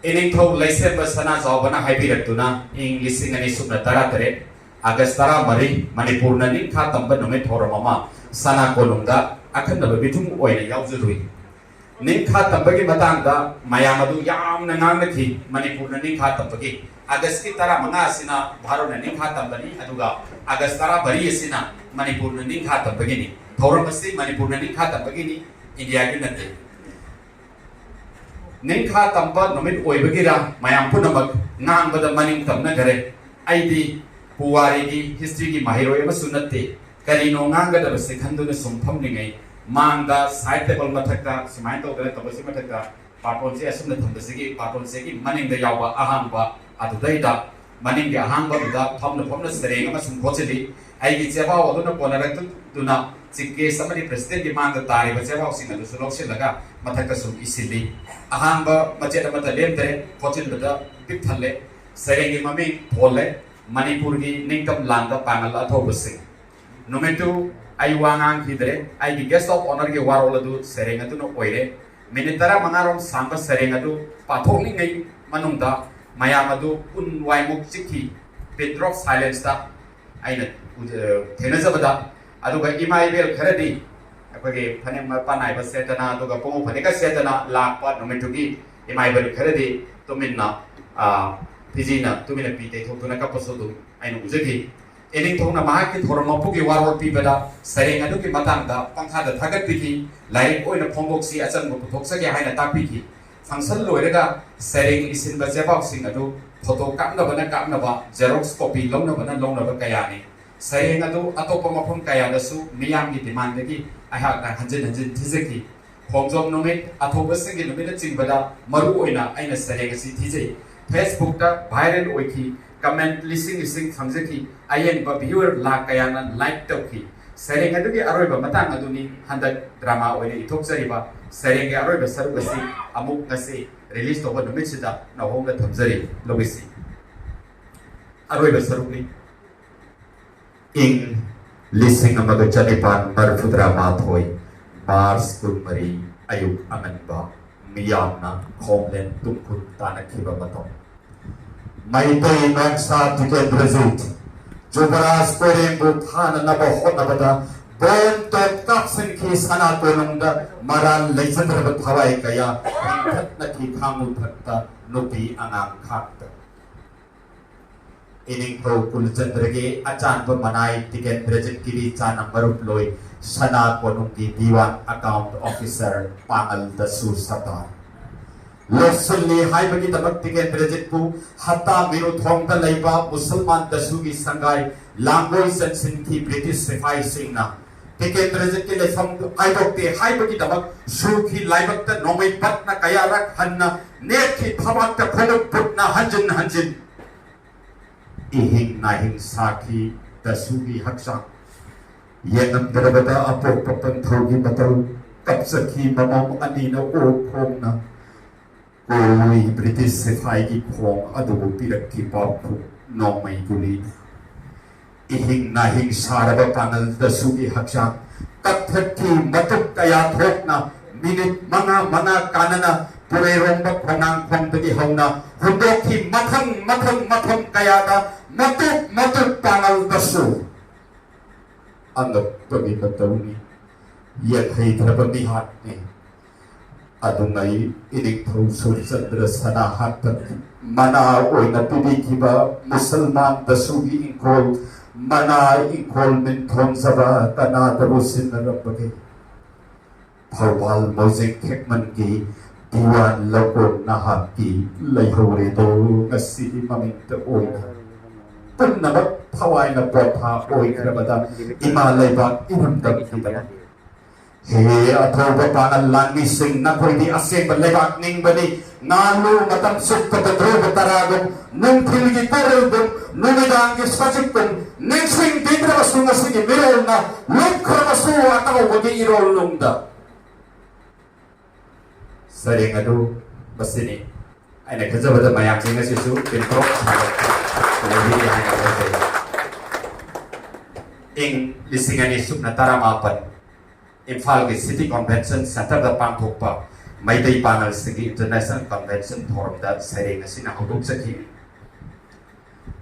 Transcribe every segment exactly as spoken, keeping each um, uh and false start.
ꯏꯅꯤꯡꯊꯧ ꯂꯩꯁꯦꯝꯕ ꯁꯅꯥꯖꯥꯎꯕꯅ ꯍꯥꯏꯕꯤꯔꯛꯇꯨꯅ ꯏꯪ ꯂꯤꯁꯤꯡ ꯑꯅꯤ ꯁꯨꯞꯅ ꯇꯔꯥ ꯇꯔꯦꯠ ꯑꯥꯒꯁ ꯇꯔꯥ ꯃꯔꯤ ꯃꯅꯤꯄꯨꯔꯅ ꯅꯤꯡꯈꯥ ꯇꯝꯕ ꯅꯨꯃꯤꯠ ꯊꯧꯔꯝ ꯑꯃ ꯁꯅꯥ ꯀꯣꯅꯨꯡꯗ ꯑꯈꯟꯅꯕ ꯃꯤꯊꯨꯡ ꯑꯣꯏꯅ ꯌꯥꯎꯖꯔꯨꯏ꯫ ꯅꯤꯡꯈꯥ ꯇꯝꯕꯒꯤ ꯃꯇꯥꯡꯗ ꯃꯌꯥꯝ ꯑꯗꯨ ꯌꯥꯝꯅ ꯉꯥꯡꯅꯈꯤ꯫ ꯃꯅꯤꯄꯨꯔꯅ ꯅꯤꯡꯈꯥ ꯇꯝꯕꯒꯤ ꯑꯥꯒꯁꯀꯤ ꯇꯔꯥ ꯃꯉꯥ ꯑꯁꯤꯅ ꯚꯥꯔꯠꯅ ꯅꯤꯡꯈꯥ ꯇꯝꯕꯅꯤ, ꯑꯗꯨꯒ ꯑꯥꯒꯁ ꯇꯔꯥ ꯃꯔꯤ ꯑꯁꯤꯅ ꯃꯅꯤꯄꯨꯔꯅ ꯅꯤꯡꯈꯥ ꯇꯝꯕꯒꯤꯅꯤ꯫ ꯊꯧꯔꯝ ꯑꯁꯤ ꯃꯅꯤꯄꯨꯔꯅ ꯅꯤꯡꯈꯥ ꯇꯝꯕꯒꯤꯅꯤ, ꯏꯟꯗꯤꯌꯥꯒꯤ ꯅꯠꯇꯦ꯫ ꯅꯤꯡꯈꯥ ꯇꯝꯕ ꯅꯨꯃꯤꯠ ꯑꯣꯏꯕꯒꯤꯔ ꯃꯌꯥꯝ ꯄꯨꯝꯅꯃꯛ ꯉꯥꯡꯕꯗ ꯃꯅꯤꯡ ꯇꯝꯅꯈꯔꯦ꯫ ꯑꯩꯗꯤ ꯄꯨꯋꯥꯔꯤꯒꯤ, ꯍꯤꯁꯇ꯭ꯔꯤꯒꯤ ꯃꯍꯩꯔꯣꯏ ꯑꯃꯁꯨ ꯅꯠꯇꯦ꯫ ꯀꯔꯤꯅꯣ ꯉꯥꯡꯒꯗꯕꯁꯦ ꯈꯟꯗꯨꯅ ꯁꯨꯝ ꯐꯝꯂꯤꯉꯩ ꯃꯥꯡꯗ ꯁꯥꯏꯠ ꯇꯦꯕꯜ ꯃꯊꯛꯇ ꯁꯨꯃꯥꯏꯅ ꯇꯧꯗꯅ ꯇꯧꯕꯁꯤ ꯃꯊꯛꯇ ꯄꯥꯔꯇꯣꯟꯁꯦ ꯑꯁꯨꯝꯅ ꯊꯝꯕꯁꯤꯒꯤ ꯄꯥꯔꯇꯣꯟꯁꯤꯒꯤ ꯃꯅꯤꯡꯗ ꯌꯥꯎꯕ ꯑꯍꯥꯡꯕ ꯑꯗꯨꯗꯩꯗ ꯃꯅꯤꯡꯒꯤ ꯑꯍꯥꯡꯕꯗꯨꯗ ꯐꯝꯅ ꯐꯝꯅ ꯁꯩꯔꯦꯡ ꯑꯃ ꯁꯨꯝ ꯈꯣꯠꯆꯤꯜꯂꯤ꯫ ꯑꯩꯒꯤ ꯆꯦꯕꯥꯎ ꯑꯗꯨꯅ ꯀꯣꯟꯅꯔꯛꯇꯨꯅ ꯆꯤꯐ ꯒꯦꯁ ꯑꯃꯗꯤ ꯄ꯭ꯔꯁꯤꯗꯦꯟꯒꯤ ꯃꯥꯡꯗ ꯇꯥꯔꯤꯕ ꯆꯦꯕꯥꯎꯁꯤꯡ ꯑꯗꯨꯁꯨ ꯂꯧꯁꯤꯜꯂꯒ ꯃꯊꯛꯇ ꯁꯨꯝ ꯏꯁꯤꯜꯂꯤ꯫ ꯑꯍꯥꯡꯕ ꯃꯆꯦꯠ ꯑꯃꯠꯇ ꯂꯦꯝꯗ꯭ꯔꯦ, ꯈꯣꯠꯆꯤꯟꯕꯗ ꯄꯤꯛ ꯊꯜꯂꯦ꯫ ꯁꯩꯔꯦꯡꯒꯤ ꯃꯃꯤꯡ ꯊꯣꯜꯂꯦ, ꯃꯅꯤꯄꯨꯔꯒꯤ ꯅꯤꯡꯇꯝ ꯂꯥꯟꯗ ꯄꯥꯡꯒꯜ ꯑꯊꯧꯕꯁꯤꯡ꯫ ꯅꯨꯃꯤꯠꯇꯨ ꯑꯩ ꯋꯥ ꯉꯥꯡꯈꯤꯗ꯭ꯔꯦ꯫ ꯑꯩꯒꯤ ꯒꯦꯁ ꯑꯣꯐ ꯑꯣꯅꯔꯒꯤ ꯋꯥꯔꯣꯜ ꯑꯗꯨ ꯁꯩꯔꯦꯡ ꯑꯗꯨꯅ ꯑꯣꯏꯔꯦ꯫ ꯃꯤꯅꯤꯠ ꯇꯔꯥꯃꯉꯥꯔꯣꯝ ꯁꯥꯡꯕ ꯁꯩꯔꯦꯡ ꯑꯗꯨ ꯄꯥꯊꯣꯛꯂꯤꯉꯩ ꯃꯅꯨꯡꯗ ꯃꯌꯥꯝ ꯑꯗꯨ ꯎꯟ ꯋꯥꯏꯃꯨꯛ ꯆꯤꯛꯈꯤ꯫ Pin drop silence ꯇ ꯑꯩꯅ ꯎꯖ-, ꯊꯦꯡꯅꯖꯕꯗ, ꯑꯗꯨꯒ ꯏꯃꯥ ꯏꯕꯦꯜ ꯈꯔꯗꯤ ꯑꯩꯈꯣꯏꯒꯤ ꯐꯅꯦꯛ ꯃꯄꯥꯟ ꯅꯥꯏꯕ ꯁꯦꯠꯇꯅ, ꯑꯗꯨꯒ ꯄꯨꯡꯉꯧ ꯐꯅꯦꯛꯀ ꯁꯦꯠꯇꯅ ꯂꯥꯛꯄ ꯅꯨꯃꯤꯠꯇꯨꯒꯤ ꯏꯃꯥ ꯏꯕꯦꯜ ꯈꯔꯗꯤ ꯇꯨꯃꯤꯟꯅ, ꯑ, ꯐꯤꯖꯤꯅ ꯇꯨꯃꯤꯟꯅ ꯄꯤ ꯇꯩꯊꯣꯛꯇꯨꯅ ꯀꯞꯄꯁꯨ ꯑꯗꯨꯝ ꯑꯩꯅ ꯎꯖꯈꯤ꯫ ꯏꯅꯤꯡꯊꯧꯅ ꯃꯍꯥꯛꯀꯤ ꯊꯧꯔꯝ ꯃꯄꯨꯒꯤ ꯋꯥꯔꯣꯜ ꯄꯤꯕꯗ ꯁꯩꯔꯦꯡ ꯑꯗꯨꯒꯤ ꯃꯇꯥꯡꯗ ꯄꯪꯊꯥꯗ ꯊꯥꯒꯠꯄꯤꯈꯤ꯫ ꯂꯥꯏꯔꯤꯛ ꯑꯣꯏꯅ ꯐꯣꯡꯗꯣꯛꯁꯤ, ꯑꯆꯪꯕ ꯄꯨꯊꯣꯛꯆꯒꯦ ꯍꯥꯏꯅ ꯇꯥꯛꯄꯤꯈꯤ꯫ ꯐꯪꯁꯟ ꯂꯣꯏꯔꯒ ꯁꯩꯔꯦꯡ ꯏꯁꯤꯟꯕ ꯆꯦꯕꯥꯎꯁꯤꯡ ꯑꯗꯨ ꯐꯣꯇꯣ ꯀꯥꯞꯅꯕꯅ ꯀꯥꯞꯅꯕ, ꯖꯦꯔꯣꯛꯁ ꯀꯣꯄꯤ ꯂꯧꯅꯕꯅ ꯂꯧꯅꯕ ꯀꯌꯥꯅꯤ꯫ ꯁꯩꯔꯦꯡ ꯑꯗꯨ ꯑꯇꯣꯞꯄ ꯃꯐꯝ ꯀꯌꯥꯗꯁꯨ ꯃꯤꯌꯥꯝꯒꯤ ꯗꯤꯃꯥꯟꯗꯒꯤ ꯑꯩꯍꯥꯛꯅ ꯍꯟꯖꯤꯟ ꯍꯟꯖꯤꯟ ꯊꯤꯖꯈꯤ꯫ ꯈꯣꯡꯖꯣꯝ ꯅꯨꯃꯤꯠ, ꯑꯊꯧꯕꯁꯤꯡꯒꯤ ꯅꯨꯃꯤꯠꯅꯆꯤꯡꯕꯗ ꯃꯔꯨ ꯑꯣꯏꯅ ꯑꯩꯅ ꯁꯩꯔꯦꯡ ꯑꯁꯤ ꯊꯤꯖꯩ꯫ Facebook ꯇ viral ꯑꯣꯏꯈꯤ, comment ꯂꯤꯁꯤꯡ ꯂꯤꯁꯤꯡ ꯐꯪꯖꯈꯤ, ꯑꯌꯦꯡꯕ viewer ꯂꯥꯈ ꯀꯌꯥꯅ like ꯇꯧꯈꯤ꯫ ꯁꯩꯔꯦꯡ ꯑꯗꯨꯒꯤ ꯑꯔꯣꯏꯕ ꯃꯇꯥꯡ ꯑꯗꯨꯅꯤ ꯍꯟꯗꯛ ꯗ꯭ꯔꯃꯥ ꯑꯣꯏꯅ ꯏꯊꯣꯛꯆꯔꯤꯕ ꯁꯩꯔꯦꯡꯒꯤ ꯑꯔꯣꯏꯕ ꯁꯔꯨꯛ ꯑꯁꯤ ꯑꯃꯨꯛ ꯉꯁꯤ release ꯇꯧꯕ ꯅꯨꯃꯤꯠꯁꯤꯗ ꯅꯍꯣꯡꯗ ꯊꯝꯖꯔꯤ꯫ ꯂꯧꯏꯁꯤ꯫ ꯑꯔꯣꯏꯕ ꯁꯔꯨꯛꯅꯤ꯫ ꯏꯪ ꯂꯤꯁꯤꯡ ꯑꯃꯒ ꯆꯅꯤꯄꯥꯟ ꯃꯔꯤꯐꯨꯇꯔꯥ ꯃꯥꯊꯣꯏ, ꯃꯥꯔꯆ ꯀꯨꯟꯃꯔꯤ, ꯑꯌꯨꯛ ꯑꯉꯟꯕ ꯃꯤꯌꯥꯝꯅ ꯈꯣꯝꯂꯦꯟ ꯇꯨꯡꯈꯨꯜ ꯇꯥꯟꯅꯈꯤꯕ ꯃꯇꯝ꯫ ꯃꯩꯇꯩ ꯅꯣꯡꯁꯥ ꯇꯤꯀꯦꯟꯗ꯭ꯔꯖꯤꯠ ꯖꯨꯕꯔꯥꯖ ꯀꯣꯏꯔꯦꯡꯕꯨ ꯊꯥꯅꯅꯕ ꯍꯣꯠꯅꯕꯗ ꯕꯣꯝ ꯇꯣꯞ ꯀꯥꯞꯁꯤꯟꯈꯤ꯫ ꯁꯅꯥ ꯀꯣꯅꯨꯡꯗ ꯃꯔꯥꯜ ꯂꯩꯖꯗ꯭ꯔꯕ ꯊꯋꯥꯏ ꯀꯌꯥ ꯄꯤꯡꯊꯠꯅꯈꯤ꯫ ꯈꯥꯡꯉꯨ ꯊꯛꯇ ꯅꯨꯄꯤ ꯑꯉꯥꯡ ꯈꯥꯛꯇ꯫ ꯏꯅꯤꯡꯊꯧ ꯀꯨꯂꯆꯟꯗ꯭ꯔꯒꯤ ꯑꯆꯥꯟꯕ ꯃꯅꯥꯏ ꯇꯤꯀꯦꯟꯗ꯭ꯔꯖꯤꯠ ꯀꯤꯔꯤ ꯆꯥꯅ ꯃꯔꯨꯞ ꯂꯣꯏ ꯁꯅꯥ ꯀꯣꯅꯨꯡꯒꯤ ꯗꯤꯋꯥꯟ ꯑꯦꯀꯥꯎꯟꯠ ꯑꯣꯐꯤꯁꯔ ꯄꯥꯡꯒꯜ ꯗꯁꯨ ꯁꯔꯗꯥꯔ ꯂꯧꯁꯤꯜꯂꯤ ꯍꯥꯏꯕꯒꯤꯗꯃꯛ ꯇꯤꯀꯦꯟꯗ꯭ꯔꯖꯤꯠꯄꯨ ꯍꯠꯇꯥ ꯃꯤꯔꯨꯊꯣꯡꯗ ꯂꯩꯕ ꯃꯨꯁꯜꯃꯥꯟ ꯗꯁꯨꯒꯤ ꯁꯪꯒꯥꯏ ꯂꯥꯡꯒꯣꯏ ꯆꯟꯁꯤꯟꯈꯤ꯫ ꯕ꯭ꯔꯤꯇꯤꯁ ꯁꯤꯐꯥꯏꯁꯤꯡꯅ ꯇꯤꯀꯦꯟꯗ꯭ꯔꯖꯤꯠꯀꯤ ꯂꯩꯐꯝꯗꯨ ꯍꯥꯏꯗꯣꯛꯇꯦ ꯍꯥꯏꯕꯒꯤꯗꯃꯛ ꯁꯨꯈꯤ꯫ ꯂꯥꯏꯕꯛꯇ ꯅꯣꯡꯃꯩ ꯄꯠꯅ ꯀꯌꯥꯔꯛ ꯍꯟꯅ ꯅꯦꯠꯈꯤ꯫ ꯊꯕꯥꯛꯇ ꯈꯣꯡꯎꯞ ꯕꯨꯠꯅ ꯍꯟꯖꯤꯟ ꯍꯟꯖꯤꯟ꯫ ꯏꯍꯤꯡ ꯅꯥꯍꯤꯡ ꯁꯥꯈꯤ ꯗꯁꯨꯒꯤ ꯍꯛꯆꯥꯡ꯫ ꯌꯦꯡꯉꯝꯗ꯭ꯔꯕꯗ ꯑꯄꯣꯛꯄ ꯄꯟꯊꯧꯒꯤ ꯃꯇꯧ ꯀꯞꯆꯈꯤ꯫ ꯃꯃꯣꯝ ꯑꯅꯤꯅ ꯑꯣꯛ ꯈꯣꯡꯅ ꯀꯣꯜꯂꯨꯏ꯫ ꯕ꯭ꯔꯤꯇꯤꯁ ꯁꯤꯐꯥꯏꯒꯤ ꯈꯣꯡ ꯑꯗꯨꯕꯨ ꯄꯤꯔꯛꯈꯤ ꯄꯥꯎꯈꯨꯝ ꯅꯣꯡꯃꯩ ꯒꯨꯂꯤꯅ꯫ ꯏꯍꯤꯡ ꯅꯥꯍꯤꯡ ꯁꯥꯔꯕ ꯄꯥꯡꯒꯜ ꯗꯁꯨꯒꯤ ꯍꯛꯆꯥꯡ ꯀꯛꯊꯠꯈꯤ꯫ ꯃꯇꯨꯞ ꯀꯌꯥ ꯊꯣꯛꯅ ꯃꯤꯅꯤꯠ ꯃꯉꯥ ꯃꯉꯥ ꯀꯥꯟꯅꯅ ꯄꯨꯔꯩꯔꯣꯝꯕ ꯈꯣꯡꯅꯥꯡꯈꯣꯡꯗꯒꯤ ꯍꯧꯅ ꯍꯨꯟꯗꯣꯛꯈꯤ꯫ ꯃꯊꯪ ꯃꯊꯪ ꯃꯐꯝ ꯀꯌꯥꯗ ꯃꯇꯨꯞ ꯃꯇꯨꯞ ꯄꯥꯡꯒꯜ ꯗꯁꯨ꯫ ꯑꯉꯛꯄꯒꯤ ꯃꯇꯧꯅꯤ꯫ ꯌꯦꯠꯍꯩꯗ꯭ꯔꯕ ꯃꯤꯍꯥꯠꯅꯤ꯫ ꯑꯗꯨꯉꯩ ꯏꯅꯤꯡꯊꯧ ꯁꯨꯔꯆꯟꯗ꯭ꯔ ꯁꯅꯥꯍꯠꯇ ꯃꯅꯥ ꯑꯣꯏꯅ ꯄꯤꯕꯤꯈꯤꯕ ꯃꯨꯁꯜꯃꯥꯟ ꯗꯁꯨꯒꯤ ꯏꯪꯈꯣꯜ, ꯃꯅꯥ ꯏꯪꯈꯣꯜ ꯃꯤꯟꯊꯣꯟꯖꯕ ꯀꯅꯥꯗꯕꯨ ꯁꯤꯟꯅꯔꯝꯕꯒꯦ? ꯊꯧꯕꯥꯜ ꯃꯣꯏꯖꯦꯡ ꯈꯦꯛꯃꯟꯒꯤ ꯗꯤꯋꯥꯟ ꯂꯧꯀꯣꯟ ꯅꯍꯥꯛꯀꯤ ꯂꯩꯍꯧꯔꯦꯗꯣ ꯉꯁꯤꯒꯤ ꯃꯃꯤꯡꯇ ꯑꯣꯏꯅ꯫ ꯄꯨꯝꯅꯃꯛ ꯊꯋꯥꯏꯅ ꯄꯣꯠꯊꯥ ꯑꯣꯏꯈ꯭ꯔꯕꯗ ꯏꯃꯥ ꯂꯩꯕꯥꯛ ꯏꯔꯝꯗꯝꯒꯤꯗꯃꯛ꯫ ꯍꯦ ꯑꯊꯧꯕ ꯄꯥꯡꯒꯜ ꯂꯥꯟꯃꯤꯁꯤꯡ, ꯅꯈꯣꯏꯗꯤ ꯑꯁꯦꯡꯕ ꯂꯩꯕꯥꯛ ꯅꯤꯡꯕꯅꯤ꯫ ꯉꯥꯜꯂꯨ ꯃꯇꯝ ꯆꯨꯞꯄꯗ ꯙ꯭ꯔꯨꯕ ꯇꯔꯥꯒꯨꯝ, ꯅꯨꯡꯊꯤꯜꯒꯤ ꯀꯣꯔꯧꯒꯨꯝ, ꯅꯨꯃꯤꯗꯥꯡꯒꯤ ꯁꯖꯤꯛꯀꯨꯝ ꯅꯤꯡꯁꯤꯡꯕꯤꯗ꯭ꯔꯕꯁꯨ ꯉꯁꯤꯒꯤ ꯃꯤꯔꯣꯜꯅ ꯂꯨꯞꯈ꯭ꯔꯕꯁꯨ ꯑꯇꯧꯕꯒꯤ ꯏꯔꯣꯜ ꯅꯨꯡꯗ꯫ ꯁꯩꯔꯦꯡ ꯑꯗꯨ ꯃꯁꯤꯅꯤ꯫ ꯑꯩꯅ ꯈꯟꯖꯕꯗ ꯃꯌꯥꯝꯁꯤꯡ ꯑꯁꯤꯁꯨ ꯄꯦꯟꯊꯣꯛ ꯁꯥꯟꯅꯕ ꯂꯩꯕꯤꯔꯤ ꯍꯥꯏꯅ ꯈꯟꯖꯩ꯫ ꯏꯪ ꯂꯤꯁꯤꯡ ꯑꯅꯤ ꯁꯨꯞꯅ ꯇꯔꯥꯃꯥꯄꯟ ꯏꯝꯐꯥꯜꯒꯤ ꯁꯤꯇꯤ ꯀꯟꯚꯦꯟꯁꯟ ꯁꯦꯟꯇꯔꯗ ꯄꯥꯡꯊꯣꯛꯄ ꯃꯩꯇꯩ ꯄꯥꯉꯜꯁꯤꯡꯒꯤ International Convention Forum ꯗ ꯁꯩꯔꯦꯡ ꯑꯁꯤꯅ ꯍꯧꯗꯣꯛꯆꯈꯤ꯫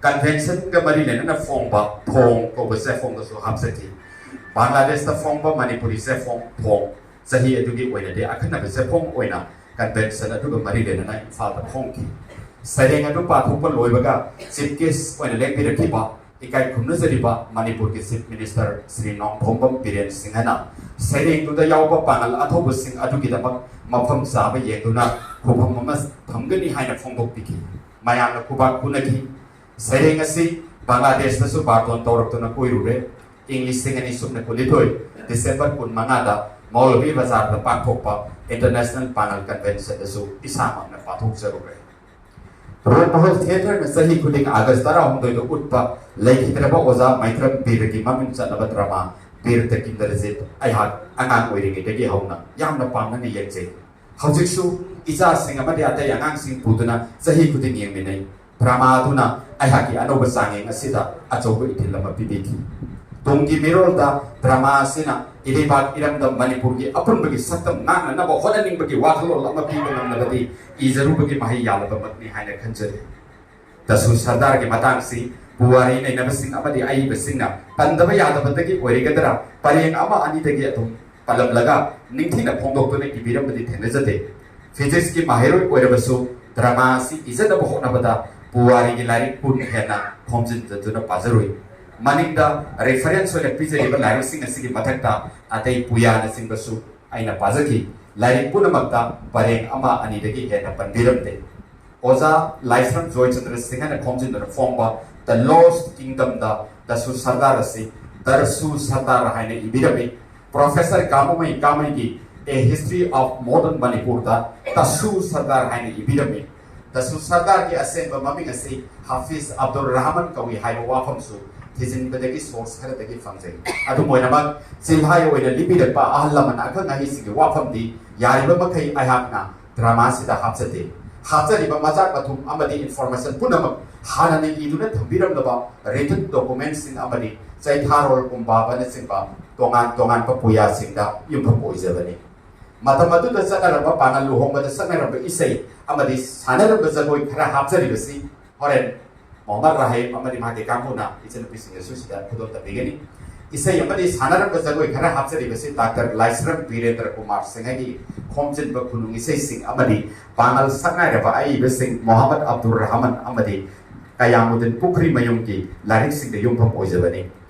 Convention ꯒ ꯃꯔꯤ ꯂꯩꯅꯅ ꯐꯣꯡꯕ ꯐꯣꯡ ꯀꯧꯕ ꯆꯦꯐꯣꯡꯗꯁꯨ ꯍꯥꯞꯆꯈꯤ꯫ ꯕꯪꯒ꯭ꯂꯥꯗꯦꯁꯇ ꯐꯣꯡꯕ ꯃꯅꯤꯄꯨꯔꯤ ꯆꯦꯐꯣꯡ ꯐꯣꯡ ꯆꯍꯤ ꯑꯗꯨꯒꯤ ꯑꯣꯏꯅꯗꯤ ꯑꯈꯟꯅꯕ ꯆꯦꯐꯣꯡ ꯑꯣꯏꯅ convention ꯑꯗꯨꯒ ꯃꯔꯤ ꯂꯩꯅꯅ ꯏꯝꯐꯥꯜꯗ ꯐꯣꯡꯈꯤ꯫ ꯁꯩꯔꯦꯡ ꯑꯗꯨ ꯄꯥꯊꯣꯛꯄ ꯂꯣꯏꯕꯒ chief guest ꯑꯣꯏꯅ ꯂꯦꯡꯕꯤꯔꯛꯈꯤꯕ ꯏꯀꯥꯏ ꯈꯨꯝꯅꯖꯔꯤꯕ ꯃꯅꯤꯄꯨꯔꯒꯤ Chief Minister ꯁ꯭ꯔꯤ ꯅꯣꯡꯊꯣꯝꯕꯝ ꯕꯤꯔꯦꯟ ꯁꯤꯡꯍꯅ ꯁꯩꯔꯦꯡꯗꯨꯗ ꯌꯥꯎꯕ ꯄꯥꯡꯒꯜ ꯑꯊꯧꯕꯁꯤꯡ ꯑꯗꯨꯒꯤꯗꯃꯛ ꯃꯐꯝ ꯆꯥꯕ ꯌꯦꯡꯗꯨꯅ ꯈꯨꯕꯝ ꯑꯃ ꯊꯝꯒꯅꯤ ꯍꯥꯏꯅ ꯐꯣꯡꯗꯣꯛꯄꯤꯈꯤ꯫ ꯃꯌꯥꯝꯅ ꯈꯨꯕꯥꯛ ꯈꯨꯅꯈꯤ꯫ ꯁꯩꯔꯦꯡ ꯑꯁꯤ ꯕꯪꯒ꯭ꯂꯥꯗꯦꯁꯇꯁꯨ ꯕꯥꯔꯇꯣꯟ ꯇꯧꯔꯛꯇꯨꯅ ꯀꯣꯏꯔꯨꯔꯦ꯫ ꯏꯪ ꯂꯤꯁꯤꯡ ꯑꯅꯤ ꯁꯨꯞꯅ ꯀꯨꯟꯅꯤꯊꯣꯏ December ꯀꯨꯟꯃꯉꯥꯗ ꯃꯧꯂꯚꯤ ꯕꯖꯥꯔꯗ ꯄꯥꯡꯊꯣꯛꯄ International Panel Convention ꯗꯁꯨ ꯏꯁꯥꯃꯛꯅ ꯄꯥꯡꯊꯣꯛꯆꯔꯨꯔꯦ꯫ ꯔꯣꯛ ꯃꯍꯜ ꯊꯤꯌꯦꯇꯔꯅ ꯆꯍꯤ ꯈꯨꯗꯤꯡ ꯑꯥꯒꯁ ꯇꯔꯥꯍꯨꯝꯗꯣꯏꯗ ꯎꯠꯄ ꯂꯩꯈꯤꯗ꯭ꯔꯕ ꯑꯣꯖꯥ ꯃꯥꯏꯊ꯭ꯔꯝ ꯕꯤꯔꯒꯤ ꯃꯃꯤꯡ ꯆꯠꯂꯕ ꯗ꯭ꯔꯃꯥ ꯕꯤꯔ ꯇ ꯀꯤꯟꯗꯔꯖꯤꯠ ꯑꯩꯍꯥꯛ ꯑꯉꯥꯡ ꯑꯣꯏꯔꯤꯉꯩꯗꯒꯤ ꯍꯧꯅ ꯌꯥꯝꯅ ꯄꯥꯝꯅꯅ ꯌꯦꯡꯖꯩ꯫ ꯍꯧꯖꯤꯛꯁꯨ ꯏꯆꯥꯁꯤꯡ ꯑꯃꯗꯤ ꯑꯇꯩ ꯑꯉꯥꯡꯁꯤꯡ ꯄꯨꯗꯨꯅ ꯆꯍꯤ ꯈꯨꯗꯤꯡ ꯌꯦꯡꯃꯤꯟꯅꯩ꯫ ꯗ꯭ꯔꯃꯥ ꯑꯗꯨꯅ ꯑꯩꯍꯥꯛꯀꯤ ꯑꯅꯧꯕ ꯆꯥꯡꯌꯦꯡ ꯑꯁꯤꯗ ꯑꯆꯧꯕ ꯏꯊꯤꯜ ꯑꯃ ꯄꯤꯕꯤꯈꯤ꯫ ꯇꯨꯡꯒꯤ ꯃꯤꯔꯣꯜꯗ ꯗ꯭ꯔꯃꯥ ꯑꯁꯤꯅ ꯏꯔꯩꯕꯥꯛ ꯏꯔꯝꯗꯝ ꯃꯅꯤꯄꯨꯔꯒꯤ ꯑꯄꯨꯟꯕꯒꯤ ꯁꯛꯇꯝ ꯉꯥꯛꯅꯅꯕ ꯍꯣꯠꯅꯅꯤꯡꯕꯒꯤ ꯋꯥꯈꯜꯂꯣꯟ ꯑꯃ ꯄꯤꯕ ꯉꯝꯂꯕꯗꯤ ꯏꯖꯔꯨꯕꯒꯤ ꯃꯍꯩ ꯌꯥꯜꯂꯕꯃꯛꯅꯤ ꯍꯥꯏꯅ ꯈꯟꯖꯔꯤ꯫ ꯗꯁꯨ ꯁꯔꯗꯥꯔꯒꯤ ꯃꯇꯥꯡꯁꯤ ꯄꯨꯋꯥꯔꯤ ꯅꯩꯅꯕꯁꯤꯡ ꯑꯃꯗꯤ ꯑꯏꯕꯁꯤꯡꯅ ꯄꯟꯗꯕ ꯌꯥꯗꯕꯗꯒꯤ ꯑꯣꯏꯔꯒꯗ꯭ꯔꯥ ꯄꯔꯦꯡ ꯑꯃ ꯑꯅꯤꯗꯒꯤ ꯑꯗꯨꯝ ꯄꯜꯂꯝꯂꯒ ꯅꯤꯡꯊꯤꯅ ꯐꯣꯡꯗꯣꯛꯇꯨꯅ ꯏꯕꯤꯔꯝꯕꯗꯤ ꯊꯦꯡꯅꯖꯗꯦ꯫ ꯐꯤꯖꯤꯛꯁꯀꯤ ꯃꯍꯩꯔꯣꯏ ꯑꯣꯏꯔꯕꯁꯨ ꯗ꯭ꯔꯃꯥ ꯑꯁꯤ ꯏꯖꯅꯕ ꯍꯣꯠꯅꯕꯗ ꯄꯨꯋꯥꯔꯤꯒꯤ ꯂꯥꯏꯔꯤꯛ ꯀꯨꯟ ꯍꯦꯟꯅ ꯈꯣꯝꯖꯤꯟꯖꯗꯨꯅ ꯄꯥꯖꯔꯨꯏ꯫ ꯃꯅꯤꯡꯗ reference ꯑꯣꯏꯅ ꯄꯤꯖꯔꯤꯕ ꯂꯥꯏꯔꯤꯛꯁꯤꯡ ꯑꯁꯤꯒꯤ ꯃꯊꯛꯇ ꯑꯇꯩ ꯄꯨꯌꯥꯅꯆꯤꯡꯕꯁꯨ ꯑꯩꯅ ꯄꯥꯖꯈꯤ꯫ ꯂꯥꯏꯔꯤꯛ ꯄꯨꯝꯅꯃꯛꯇ ꯄꯔꯦꯡ ꯑꯃ ꯑꯅꯤꯗꯒꯤ ꯍꯦꯟꯅ ꯄꯟꯕꯤꯔꯝꯗꯦ꯫ ꯑꯣꯖꯥ ꯂꯥꯏꯁ꯭ꯔꯝ ꯖꯣꯏꯆꯟꯗ꯭ꯔ ꯁꯤꯡꯍꯅ ꯈꯣꯝꯖꯤꯟꯗꯨꯅ ꯐꯣꯡꯕ The Lost Kingdom ꯗ ꯗꯁꯨ ꯁꯔꯗꯥꯔ ꯑꯁꯤ ꯗꯔꯁꯨ ꯁꯔꯗꯥꯔ ꯍꯥꯏꯅ ꯏꯕꯤꯔꯝꯃꯤ꯫ ꯄ꯭ꯔꯣꯐꯦꯁꯔ ꯀꯥꯃꯨꯃꯩ ꯀꯥꯃꯩꯒꯤ A History of Modern Manipur ꯗ ꯇꯁꯨ ꯁꯔꯗꯥꯔ ꯍꯥꯏꯅ ꯏꯕꯤꯔꯝꯃꯤ꯫ ꯗꯁꯨ ꯁꯔꯗꯥꯔꯒꯤ ꯑꯁꯦꯡꯕ ꯃꯃꯤꯡ ꯑꯁꯤ ꯍꯥꯐꯤꯖ ꯑꯕꯗꯨꯜ ꯔꯍꯃꯟ ꯀꯧꯏ ꯍꯥꯏꯕ ꯋꯥꯐꯝꯁꯨ ꯊꯤꯖꯤꯟꯕꯗꯒꯤ source ꯈꯔꯗꯒꯤ ꯐꯪꯖꯩ꯫ ꯑꯗꯨꯝ ꯑꯣꯏꯅꯃꯛ, ꯆꯤꯜꯍꯥꯏ ꯑꯣꯏꯅ ꯂꯤꯕꯤꯔꯛꯄ ꯑꯍꯜ ꯂꯃꯟ ꯑꯈꯪ ꯑꯍꯩꯁꯤꯡꯒꯤ ꯋꯥꯐꯝꯗꯤ ꯌꯥꯔꯤꯕ ꯃꯈꯩ ꯑꯩꯍꯥꯛꯅ ꯗ꯭ꯔꯃꯥꯁꯤꯗ ꯍꯥꯞꯆꯗꯦ꯫ ꯍꯥꯞꯆꯔꯤꯕ ꯃꯆꯥꯛ ꯃꯊꯨꯝ ꯑꯃꯗꯤ information ꯄꯨꯝꯅꯃꯛ ꯍꯥꯟꯅꯅ ꯏꯗꯨꯅ ꯊꯝꯕꯤꯔꯝꯂꯕ written document ꯁꯤꯡ ꯑꯃꯗꯤ ꯆꯩꯊꯥꯔꯣꯜ ꯀꯨꯝꯕꯥꯕꯅꯆꯤꯡꯕ ꯇꯣꯉꯥꯟ ꯇꯣꯉꯥꯟꯕ ꯄꯨꯌꯥꯁꯤꯡꯗ ꯌꯨꯝꯐꯝ ꯑꯣꯏꯖꯕꯅꯤ꯫ ꯃꯇꯝ ꯑꯗꯨꯗ ꯆꯠꯅꯔꯝꯕ ꯄꯥꯉꯜ ꯂꯨꯍꯣꯡꯕꯗ ꯆꯠꯅꯔꯝꯕ ꯏꯁꯩ ꯑꯃꯗꯤ ꯁꯥꯟꯅꯔꯝꯕ ꯖꯒꯣꯏ ꯈꯔ ꯍꯥꯞꯆꯔꯤꯕꯁꯤ ꯍꯣꯔꯦꯟ ꯃꯣꯍꯝꯃꯗ ꯔꯥꯍꯤꯝ ꯑꯃꯗꯤ ꯃꯍꯥꯛꯀꯤ ꯀꯥꯡꯕꯨꯅ ꯏꯆꯟꯅꯨꯄꯤꯁꯤꯡꯗꯁꯨ ꯁꯤꯗ ꯈꯨꯗꯣꯜ ꯇꯝꯕꯤꯒꯅꯤ꯫ ꯏꯁꯩ ꯑꯃꯗꯤ ꯁꯥꯟꯅꯔꯝꯕ ꯖꯒꯣꯏ ꯈꯔ ꯍꯥꯞꯆꯔꯤꯕꯁꯤ ꯗꯥꯛꯇꯔ ꯂꯥꯏꯁ꯭ꯔꯝ ꯕꯤꯔꯦꯟꯗ꯭ꯔ ꯀꯨꯃꯥꯔ ꯁꯤꯡꯍꯒꯤ ꯈꯣꯝꯖꯤꯟꯕ ꯈꯨꯅꯨꯡ ꯏꯁꯩꯁꯤꯡ ꯑꯃꯗꯤ ꯄꯥꯉꯜ ꯁꯛꯅꯥꯏꯔꯕ ꯑꯏꯕꯁꯤꯡ ꯃꯣꯍꯝꯃꯗ ꯑꯕꯗꯨꯔ ꯔꯍꯃꯟ ꯑꯃꯗꯤ ꯀꯌꯥꯃꯨꯗꯤꯟ ꯄꯨꯈ꯭ꯔꯤꯃꯌꯨꯝꯒꯤ ꯂꯥꯏꯔꯤꯛꯁꯤꯡꯗ ꯌꯨꯝꯐꯝ ꯑꯣꯏꯖꯕꯅꯤ꯫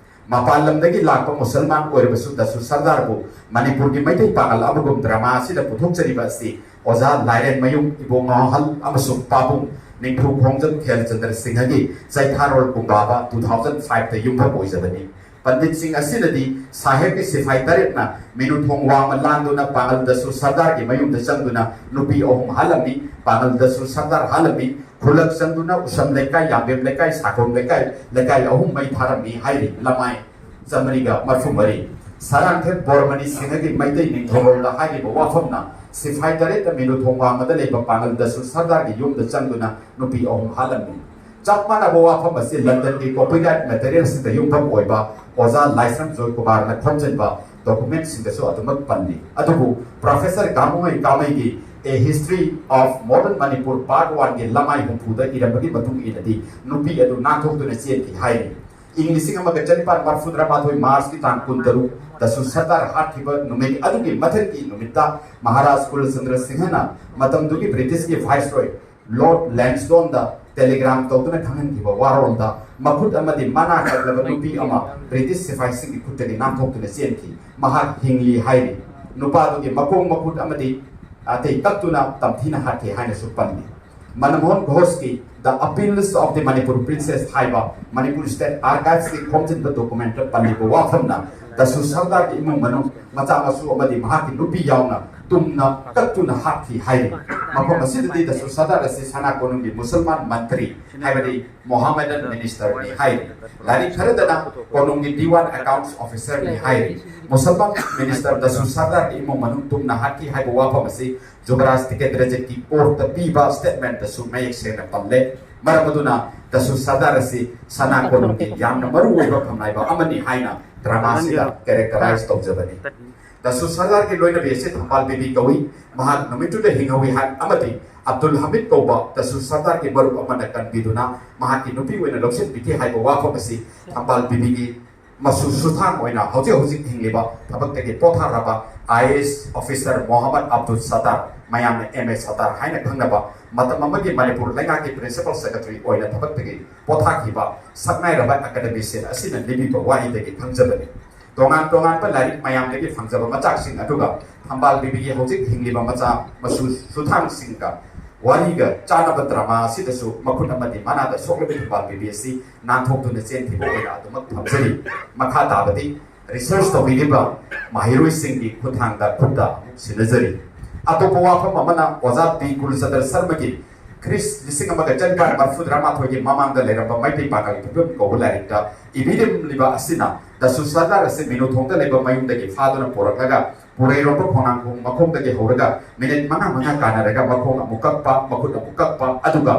ꯃꯄꯥꯟ ꯂꯝꯗꯒꯤ ꯂꯥꯛꯄ ꯃꯨꯁꯜꯃꯥꯟ ꯑꯣꯏꯔꯕꯁꯨ ꯗꯁꯨ ꯁꯔꯗꯥꯔꯕꯨ ꯃꯅꯤꯄꯨꯔꯒꯤ ꯃꯩꯇꯩ ꯄꯥꯉꯜ ꯑꯃꯒꯨꯝ ꯗ꯭ꯔꯃꯥ ꯑꯁꯤꯗ ꯄꯨꯊꯣꯛꯆꯔꯤꯕ ꯑꯁꯤ ꯑꯣꯖꯥ ꯂꯥꯏꯔꯦꯟꯃꯌꯨꯝ ꯏꯕꯣꯉꯥꯍꯜ ꯑꯃꯁꯨꯡ ꯄꯥꯕꯨꯡ ꯅꯤꯡꯊꯧ ꯈꯣꯡꯖꯝ ꯈꯦꯜꯆꯟꯗ꯭ꯔ ꯁꯤꯡꯍꯒꯤ Cheitharol Kumbaba two thousand five ꯇ ꯌꯨꯝꯐꯝ ꯑꯣꯏꯖꯕꯅꯤ꯫ ꯄꯟꯗꯤꯠꯁꯤꯡ ꯑꯁꯤꯅꯗꯤ ꯁꯥꯍꯦꯕꯀꯤ ꯁꯤꯐꯥꯏ ꯇꯔꯦꯠꯅ ꯃꯤꯅꯨꯊꯣꯡ ꯋꯥꯡꯃ ꯂꯥꯟꯗꯨꯅ ꯄꯥꯉꯜ ꯗꯁꯨ ꯁꯔꯗꯥꯔꯒꯤ ꯃꯌꯨꯝꯗ ꯆꯪꯗꯨꯅ ꯅꯨꯄꯤ ꯑꯍꯨꯝ ꯍꯥꯠꯂꯝꯃꯤ꯫ ꯄꯥꯉꯜ ꯗꯁꯨ ꯁꯔꯗꯥꯔ ꯍꯥꯠꯂꯝꯃꯤ꯫ ꯈꯨꯜꯂꯛ ꯆꯪꯗꯨꯅ ꯎꯁꯝ ꯂꯩꯀꯥꯏ, ꯌꯥꯝꯕꯦꯝ ꯂꯩꯀꯥꯏ, ꯁꯥꯈꯣꯝ ꯂꯩꯀꯥꯏ, ꯂꯩꯀꯥꯏ ꯑꯍꯨꯝ ꯃꯩ ꯊꯥꯔꯝꯃꯤ ꯍꯥꯏꯔꯤ꯫ ꯂꯃꯥꯏ ꯆꯥꯃꯔꯤꯒ ꯃꯔꯐꯨ ꯃꯔꯤ꯫ ꯁꯔꯥꯡꯊꯦꯝ ꯕꯣꯔꯃꯅꯤ ꯁꯤꯡꯍꯒꯤ ꯃꯩꯇꯩ ꯅꯤꯡꯊꯧꯔꯣꯜꯗ ꯍꯥꯏꯔꯤꯕ ꯋꯥꯐꯝꯅ ꯁꯤꯐꯥꯏ ꯇꯔꯦꯠꯅ ꯃꯤꯅꯨꯊꯣꯡ ꯋꯥꯡꯃꯗ ꯂꯩꯕ ꯄꯥꯉꯜ ꯗꯁꯨ ꯁꯔꯗꯥꯔꯒꯤ ꯌꯨꯝꯗ ꯆꯪꯗꯨꯅ ꯅꯨꯄꯤ ꯑꯍꯨꯝ ꯍꯥꯠꯂꯝꯃꯤ꯫ ꯆꯞ ꯃꯥꯟꯅꯕ ꯋꯥꯐꯝ ꯑꯁꯤ ꯂꯟꯗꯟꯒꯤ copyright materialꯁꯤꯡꯗ ꯌꯨꯝꯐꯝ ꯑꯣꯏꯕ ꯑꯣꯖꯥ ꯂꯥꯏꯁ꯭ꯔꯝ ꯖꯣꯏꯀꯨꯃꯥꯔꯅ ꯈꯣꯝꯖꯤꯟꯕ documentꯁꯤꯡꯗꯁꯨ ꯑꯗꯨꯃꯛ ꯄꯜꯂꯤ꯫ ꯑꯗꯨꯕꯨ Professor ꯀꯥꯃꯨꯉꯩ ꯀꯥꯃꯩꯒꯤ A History of Modern Manipur Part Oneꯒꯤ ꯂꯃꯥꯏ ꯍꯨꯝꯐꯨꯗ ꯏꯔꯝꯕꯒꯤ ꯃꯇꯨꯡ ꯏꯟꯅꯗꯤ ꯅꯨꯄꯤ ꯑꯗꯨ ꯅꯥꯟꯊꯣꯛꯇꯨꯅ ꯆꯦꯟꯈꯤ ꯍꯥꯏꯔꯤ꯫ ꯏꯪ ꯂꯤꯁꯤꯡ ꯑꯃꯒ ꯆꯅꯤꯄꯥꯟ ꯃꯔꯐꯨꯇꯔꯥ ꯃꯥꯊꯣꯏ ꯃꯥꯔꯆꯀꯤ ꯇꯥꯡ ꯀꯨꯟꯇꯔꯨꯛ ꯗꯁꯨ ꯁꯔꯗꯥꯔ ꯍꯥꯠꯈꯤꯕ ꯅꯨꯃꯤꯠ ꯑꯗꯨꯒꯤ ꯃꯊꯪꯒꯤ ꯅꯨꯃꯤꯠꯇ ꯃꯍꯥꯔꯥꯖ ꯀꯨꯂꯆꯟꯗ꯭ꯔ ꯁꯤꯡꯍꯅ ꯃꯇꯝꯗꯨꯒꯤ ꯕ꯭ꯔꯤꯇꯤꯁꯀꯤ viceroy Lord Lansdowneꯗ telegram ꯇꯧꯗꯨꯅ ꯈꯪꯍꯟꯈꯤꯕ ꯋꯥꯔꯣꯜꯗ ꯃꯈꯨꯠ ꯑꯃꯗꯤ ꯃꯅꯥ ꯀꯛꯂꯕ ꯅꯨꯄꯤ ꯑꯃ ꯕ꯭ꯔꯤꯇꯤꯁ ꯁꯤꯐꯥꯏꯁꯤꯡꯒꯤ ꯈꯨꯠꯇꯒꯤ ꯅꯥꯟꯊꯣꯛꯇꯨꯅ ꯆꯦꯟꯈꯤ꯫ ꯃꯍꯥꯛ ꯍꯤꯡꯂꯤ ꯍꯥꯏꯔꯤ꯫ ꯅꯨꯄꯥꯗꯨꯒꯤ ꯃꯈꯣꯡ ꯃꯈꯨꯠ ꯑꯃꯗꯤ ꯑꯇꯩ ꯀꯛꯇꯨꯅ ꯇꯝꯊꯤꯅ ꯍꯥꯠꯈꯤ ꯍꯥꯏꯅꯁꯨ ꯄꯜꯂꯤ꯫ ꯃꯅꯃꯣꯍꯟ ꯘꯣꯁꯀꯤ The Appeals of the Manipur Princess ꯍꯥꯏꯕ ꯃꯅꯤꯄꯨꯔ State Archivesꯀꯤ ꯈꯣꯝꯖꯤꯟꯕ documentꯇ ꯄꯜꯂꯤꯕ ꯋꯥꯐꯝꯅ ꯗꯁꯨ ꯁꯔꯗꯥꯔꯒꯤ ꯏꯃꯨꯡ ꯃꯅꯨꯡ, ꯃꯆꯥ ꯃꯁꯨ ꯑꯃꯗꯤ ꯃꯍꯥꯛꯀꯤ ꯅꯨꯄꯤ ꯌꯥꯎꯅ ꯇꯨꯝꯅ ꯀꯛꯇꯨꯅ ꯍꯥꯠꯈꯤ ꯍꯥꯏꯔꯤ꯫ ꯃꯐꯝ ꯑꯁꯤꯗꯗꯤ ꯗꯁꯨ ꯁꯔꯗꯥꯔ ꯑꯁꯤ ꯁꯅꯥ ꯀꯣꯅꯨꯡꯒꯤ ꯃꯨꯁꯜꯃꯥꯟ ꯃꯟꯇ꯭ꯔꯤ ꯍꯥꯏꯕꯗꯤ Mohammedan ministerꯅꯤ ꯍꯥꯏꯔꯤ꯫ ꯂꯥꯏꯔꯤꯛ ꯈꯔꯗꯅ ꯀꯣꯅꯨꯡꯒꯤ Diwan accounts officerꯅꯤ ꯍꯥꯏꯔꯤ꯫ ꯃꯨꯁꯜꯃꯥꯟ minister ꯗꯁꯨ ꯁꯔꯗꯥꯔꯒꯤ ꯏꯃꯨꯡ ꯃꯅꯨꯡ ꯇꯨꯝꯅ ꯍꯥꯠꯈꯤ ꯍꯥꯏꯕ ꯋꯥꯐꯝ ꯑꯁꯤ ꯖꯨꯕꯔꯥꯖ ꯇꯤꯀꯦꯟꯗ꯭ꯔꯖꯤꯠꯀꯤ courtꯇ ꯄꯤꯕ statementꯇꯁꯨ ꯃꯌꯦꯛ ꯁꯦꯡꯅ ꯄꯜꯂꯦ꯫ ꯃꯔꯝ ꯑꯗꯨꯅ ꯗꯁꯨ ꯁꯔꯗꯥꯔ ꯑꯁꯤ ꯁꯅꯥ ꯀꯣꯅꯨꯡꯒꯤ ꯌꯥꯝꯅ ꯃꯔꯨ ꯑꯣꯏꯕ ꯐꯝꯅꯥꯏꯕ ꯑꯃꯅꯤ ꯍꯥꯏꯅ dramaꯁꯤꯗ characterize ꯇꯧꯖꯕꯅꯤ꯫ ꯗꯁꯨ ꯁꯔꯗꯥꯔꯒꯤ ꯂꯣꯏꯅꯕꯤ ꯑꯁꯤ ꯊꯝꯕꯥꯜ ꯕꯤꯕꯤ ꯀꯧꯏ꯫ ꯃꯍꯥꯛ ꯅꯨꯃꯤꯠꯇꯨꯗ ꯍꯤꯡꯍꯧꯏ ꯍꯥꯏ ꯑꯃꯗꯤ ꯑꯕꯗꯨꯜ ꯍꯃꯤꯗ ꯀꯧꯕ ꯗꯁꯨ ꯁꯔꯗꯥꯔꯒꯤ ꯃꯔꯨꯞ ꯑꯃꯅ ꯀꯟꯕꯤꯗꯨꯅ ꯃꯍꯥꯛꯀꯤ ꯅꯨꯄꯤ ꯑꯣꯏꯅ ꯂꯧꯁꯤꯟꯕꯤꯈꯤ ꯍꯥꯏꯕ ꯋꯥꯐꯝ ꯑꯁꯤ ꯊꯝꯕꯥꯜ ꯕꯤꯕꯤꯒꯤ ꯃꯆꯨ ꯁꯨꯊꯥꯡ ꯑꯣꯏꯅ ꯍꯧꯖꯤꯛ ꯍꯧꯖꯤꯛ ꯍꯤꯡꯂꯤꯕ ꯊꯕꯛꯇꯒꯤ ꯄꯣꯊꯥꯔꯕ I A S officer Mohammad Abdul Sattar, ꯃꯌꯥꯝꯅ ꯑꯦꯝ ꯑꯦ ꯁꯠꯇꯥꯔ ꯍꯥꯏꯅ ꯈꯪꯅꯕ, ꯃꯇꯝ ꯑꯃꯒꯤ ꯃꯅꯤꯄꯨꯔ ꯂꯩꯉꯥꯛꯀꯤ ꯄ꯭ꯔꯤꯟꯁꯤꯄꯥꯜ ꯁꯦꯀ꯭ꯔꯦꯇꯔꯤ ꯑꯣꯏꯅ ꯊꯕꯛꯇꯒꯤ ꯄꯣꯊꯥꯈꯤꯕ ꯁꯛꯅꯥꯏꯔꯕ ꯑꯦꯀꯥꯗꯃꯤꯁꯤꯌꯟ ꯑꯁꯤꯅ ꯂꯤꯕꯤꯕ ꯋꯥꯍꯩꯗꯒꯤ ꯈꯪꯖꯕꯅꯤ꯫ ꯇꯣꯉꯥꯟ ꯇꯣꯉꯥꯟꯕ ꯂꯥꯏꯔꯤꯛ ꯃꯌꯥꯝꯗꯒꯤ ꯐꯪꯖꯕ ꯃꯆꯥꯛꯁꯤꯡ ꯑꯗꯨꯒ ꯊꯝꯕꯥꯜ ꯕꯤꯕꯤꯒꯤ ꯍꯧꯖꯤꯛ ꯍꯤꯡꯂꯤꯕ ꯃꯆꯥ ꯃꯁꯨ ꯁꯨꯊꯥꯡꯁꯤꯡꯒ ꯋꯥꯔꯤꯒ ꯆꯥꯟꯅꯕ ꯗ꯭ꯔꯃꯥ ꯑꯁꯤꯗꯁꯨ ꯃꯈꯨꯠ ꯑꯃꯗꯤ ꯃꯅꯥꯗ ꯁꯣꯛꯂꯕꯤ ꯊꯝꯕꯥꯜ ꯕꯤꯕꯤ ꯑꯁꯤ ꯅꯥꯟꯊꯣꯛꯇꯨꯅ ꯆꯦꯟꯈꯤꯕ ꯑꯣꯏꯅ ꯑꯗꯨꯃꯛ ꯊꯝꯖꯔꯤ꯫ ꯃꯈꯥ ꯇꯥꯕꯗꯤ ꯔꯤꯁꯔꯁ ꯇꯧꯕꯤꯔꯤꯕ ꯃꯍꯩꯔꯣꯏꯁꯤꯡꯒꯤ ꯈꯨꯠꯊꯥꯡꯗ ꯈꯨꯠꯇ ꯑꯃꯨꯛ ꯁꯤꯟꯅꯖꯔꯤ꯫ ꯑꯇꯣꯞꯄ ꯋꯥꯐꯝ ꯑꯃꯅ ꯑꯣꯖꯥ ꯄꯤ ꯀꯨꯜꯆꯟꯗ꯭ꯔ ꯁꯔꯃꯒꯤ ꯈ꯭ꯔꯤꯁ ꯂꯤꯁꯤꯡ ꯑꯃꯒ ꯆꯅꯤꯄꯥꯟ ꯃꯔꯐꯨꯇꯔꯥ ꯃꯥꯊꯣꯏꯒꯤ ꯃꯃꯥꯡꯗ ꯂꯩꯔꯝꯕ ꯃꯩꯇꯩ ꯄꯥꯉꯜꯒꯤ ꯐꯤꯕꯝ ꯀꯧꯕ ꯂꯥꯏꯔꯤꯛꯇ ꯏꯕꯤꯔꯝꯂꯤꯕ ꯑꯁꯤꯅ ꯗꯁꯨ ꯁꯔꯗꯥꯔ ꯑꯁꯤ ꯃꯤꯅꯨꯊꯣꯡꯗ ꯂꯩꯕ ꯃꯌꯨꯝꯗꯒꯤ ꯐꯥꯗꯨꯅ ꯄꯨꯔꯛꯂꯒ ꯄꯨꯔꯩꯔꯣꯝꯕ ꯈꯣꯡꯅꯥꯡꯈꯣꯡ ꯃꯈꯣꯡꯗꯒꯤ ꯍꯧꯔꯒ ꯃꯤꯅꯤꯠ ꯃꯉꯥ ꯃꯉꯥ ꯀꯥꯟꯅꯔꯒ ꯃꯈꯣꯡ ꯑꯃꯨꯛ ꯀꯛꯄ, ꯃꯈꯨꯠ ꯑꯃꯨꯛ ꯀꯛꯄ, ꯑꯗꯨꯒ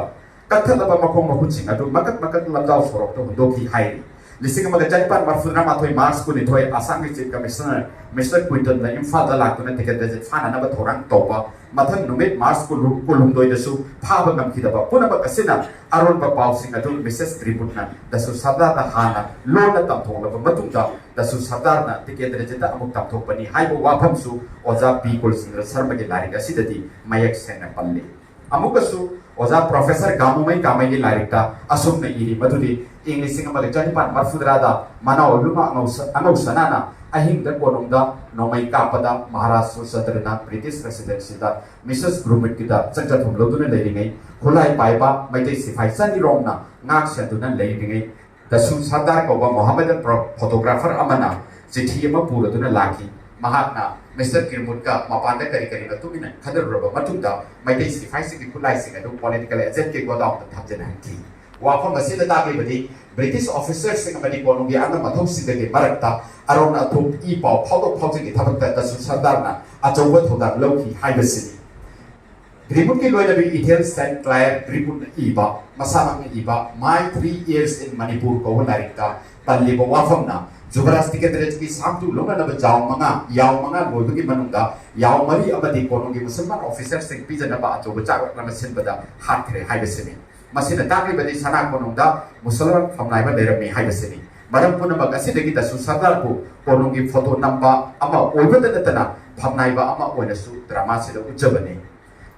ꯀꯛꯊꯠꯂꯕ ꯃꯈꯣꯡ ꯃꯈꯨꯠꯁꯤꯡ ꯑꯗꯨ ꯃꯀꯛ ꯃꯀꯛ ꯂꯝꯖꯥꯎ ꯁꯣꯔꯣꯛꯇ ꯍꯨꯟꯗꯣꯛꯈꯤ ꯍꯥꯏꯔꯤ꯫ ꯂꯤꯁꯤꯡ ꯑꯃꯒ ꯆꯅꯤꯄꯥꯟ ꯃꯔꯐꯨꯇꯔꯥ ꯃꯥꯊꯣꯏ ꯃꯥꯔꯆ ꯀꯨꯟꯅꯤꯊꯣꯏ ꯑꯁꯥꯝꯒꯤ ꯆꯤꯐ ꯀꯃꯤꯁꯅꯔ ꯃꯤꯁꯇꯔ ꯀ꯭ꯋꯤꯟꯇꯟꯅ ꯏꯝꯐꯥꯜꯗ ꯂꯥꯛꯇꯨꯅ ꯇꯤꯀꯦꯟꯗ꯭ꯔꯖꯤꯠ ꯐꯥꯅꯅꯕ ꯊꯧꯔꯥꯡ ꯇꯧꯕ ꯃꯊꯪ ꯅꯨꯃꯤꯠ ꯃꯥꯔꯆ ꯀꯨꯟ, ꯀꯨꯟꯍꯨꯝꯗꯣꯏꯗꯁꯨ ꯐꯥꯕ ꯉꯝꯈꯤꯗꯕ ꯄꯨꯝꯅꯃꯛ ꯑꯁꯤꯅ ꯑꯔꯣꯟꯕ ꯄꯥꯎꯁꯤꯡ ꯑꯗꯨ ꯃꯤꯁꯦꯁ ꯒ꯭ꯔꯤꯟꯋꯨꯗꯅ ꯗꯁꯨ ꯁꯔꯗꯥꯔꯗ ꯍꯥꯟꯅ ꯂꯣꯟꯅ ꯇꯝꯊꯣꯛꯂꯕ ꯃꯇꯨꯡꯗ ꯗꯁꯨ ꯁꯔꯗꯥꯔꯅ ꯇꯤꯀꯦꯟꯗ꯭ꯔꯖꯤꯠꯇ ꯑꯃꯨꯛ ꯇꯝꯊꯣꯛꯄꯅꯤ ꯍꯥꯏꯕ ꯋꯥꯐꯝꯁꯨ ꯑꯣꯖꯥ ꯄꯤ ꯀꯨꯜꯆꯟꯗ꯭ꯔ ꯁꯔꯃꯒꯤ ꯂꯥꯏꯔꯤꯛ ꯑꯁꯤꯗꯗꯤ ꯃꯌꯦꯛ ꯁꯦꯡꯅ ꯄꯜꯂꯤ꯫ ꯑꯃꯨꯛꯀꯁꯨ ꯑꯣꯖꯥ ꯄ꯭ꯔꯣꯐꯦꯁꯔ ꯒꯥꯃꯨꯃꯩ ꯀꯥꯃꯩꯒꯤ ꯂꯥꯏꯔꯤꯛꯇ ꯑꯁꯨꯝꯅ ꯏꯔꯤ ꯃꯗꯨꯗꯤ ꯏꯪ ꯂꯤꯁꯤꯡ ꯑꯃꯒ ꯆꯅꯤꯄꯥꯟ ꯃꯔꯐꯨꯇꯔꯥꯗ ꯃꯅꯥꯎ ꯑꯣꯏꯕ ꯑꯉꯧ ꯁ-, ꯑꯉꯧ ꯁꯅꯥꯅ ꯑꯍꯤꯡꯗ ꯀꯣꯅꯨꯡꯗ ꯅꯣꯡꯃꯩ ꯀꯥꯞꯄꯗ ꯃꯍꯥꯔꯥꯖ ꯁꯨꯔꯆꯟꯗ꯭ꯔꯅ ꯕ꯭ꯔꯤꯇꯤꯁ ꯔꯦꯁꯤꯗꯦꯟꯁꯤꯗ ꯃꯤꯁꯦꯁ ꯒ꯭ꯔꯨꯃꯤꯠꯀꯤꯗ ꯆꯪꯖꯐꯝ ꯂꯧꯗꯨꯅ ꯂꯩꯔꯤꯉꯩ, ꯈꯨꯠꯂꯥꯏ ꯄꯥꯏꯕ ꯃꯩꯇꯩ ꯁꯤꯐꯥꯏ ꯆꯅꯤꯔꯣꯝꯅ ꯉꯥꯛ ꯁꯦꯟꯗꯨꯅ ꯂꯩꯔꯤꯉꯩ, ꯗꯁꯨ ꯁꯔꯗꯥꯔ ꯀꯧꯕ ꯃꯣꯍꯥꯃꯦꯗꯟ ꯄ꯭ꯔꯣ-, ꯐꯣꯇꯣꯒ꯭ꯔꯥꯐꯔ ꯑꯃꯅ ꯆꯤꯊꯤ ꯑꯃ ꯄꯨꯔꯗꯨꯅ ꯂꯥꯛꯈꯤ꯫ ꯃꯍꯥꯛꯅ ꯃꯤꯁꯇꯔ ꯒ꯭ꯔꯤꯟꯋꯨꯗꯀ ꯃꯄꯥꯟꯗ ꯀꯔꯤ ꯀꯔꯤꯅꯣ ꯇꯨꯃꯤꯟꯅ ꯈꯟꯅꯔꯨꯔꯕ ꯃꯇꯨꯡꯗ ꯃꯩꯇꯩ ꯁꯤꯐꯥꯏꯁꯤꯡꯒꯤ ꯈꯨꯠꯂꯥꯏꯁꯤꯡ ꯑꯗꯨ ꯄꯣꯂꯤꯇꯤꯀꯦꯜ ꯑꯦꯖꯦꯟꯠꯀꯤ ꯒꯣꯗꯥꯎꯟꯗ ꯊꯝꯖꯤꯟꯍꯟꯈꯤ꯫ ꯋꯥꯐꯝ ꯑꯁꯤꯗ ꯇꯥꯛꯂꯤꯕꯗꯤ ꯕ꯭ꯔꯤꯇꯤꯁ ꯑꯣꯐꯤꯁꯔꯁꯤꯡ ꯑꯃꯗꯤ ꯀꯣꯅꯨꯡꯒꯤ ꯑꯉꯝ ꯑꯊꯧꯁꯤꯡꯗꯒꯤ ꯃꯔꯛꯇ ꯑꯔꯣꯟ ꯑꯊꯨꯞ ꯏ ꯄꯥꯎ ꯐꯥꯎꯗꯣꯛ ꯐꯥꯎꯖꯤꯟꯒꯤ ꯊꯕꯛꯇ ꯗꯁꯨ ꯁꯔꯗꯥꯔꯅ ꯑꯆꯧꯕ ꯊꯧꯗꯥꯡ ꯂꯧꯈꯤ ꯍꯥꯏꯕꯁꯤꯅꯤ꯫ ꯒ꯭ꯔꯤꯟꯋꯨꯗꯀꯤ ꯂꯣꯏꯅꯕꯤ ꯏꯊꯦꯜ ꯁꯦꯟꯠ ꯀ꯭ꯂꯥꯌꯔ ꯒ꯭ꯔꯤꯟꯋꯨꯗꯅ ꯏꯕ, ꯃꯁꯥꯃꯛꯅ ꯏꯕ My Three Years in Manipur ꯀꯧꯕ ꯂꯥꯏꯔꯤꯛꯇ ꯄꯜꯂꯤꯕ ꯋꯥꯐꯝꯅ ꯖꯨꯕꯔꯥꯖ ꯇꯤꯀꯦꯟꯗ꯭ꯔꯖꯤꯠꯀꯤ ꯁꯥꯝꯇꯨ ꯂꯧꯅꯅꯕ ꯖꯥꯎ ꯃꯉꯥ, ꯌꯥꯎ ꯃꯉꯥ ꯂꯣꯏꯕꯒꯤ ꯃꯅꯨꯡꯗ ꯌꯥꯎ ꯃꯔꯤ ꯑꯃꯗꯤ ꯀꯣꯅꯨꯡꯒꯤ ꯃꯨꯁꯜꯃꯥꯟ ꯑꯣꯐꯤꯁꯔꯁꯤꯡ ꯄꯤꯖꯅꯕ ꯑꯆꯧꯕ ꯆꯥꯛꯔꯛ ꯑꯃ ꯁꯤꯟꯕꯗ ꯍꯥꯠꯈ꯭ꯔꯦ ꯍꯥꯏꯕꯁꯤꯅꯤ꯫ ꯃꯁꯤꯅ ꯇꯥꯛꯂꯤꯕꯗꯤ ꯁꯅꯥ ꯀꯣꯅꯨꯡꯗ ꯃꯨꯁꯜꯃꯥꯟ ꯐꯝꯅꯥꯏꯕ ꯂꯩꯔꯝꯃꯤ ꯍꯥꯏꯕꯁꯤꯅꯤ꯫ ꯃꯔꯝ ꯄꯨꯝꯅꯃꯛ ꯑꯁꯤꯗꯒꯤ ꯗꯁꯨ ꯁꯔꯗꯥꯔꯕꯨ ꯀꯣꯅꯨꯡꯒꯤ ꯐꯣꯇꯣ ꯅꯝꯕ ꯑꯃ ꯑꯣꯏꯕꯇ ꯅꯠꯇꯅ ꯐꯝꯅꯥꯏꯕ ꯑꯃ ꯑꯣꯏꯅꯁꯨ ꯗ꯭ꯔꯃꯥꯁꯤꯗ ꯎꯠꯆꯕꯅꯤ꯫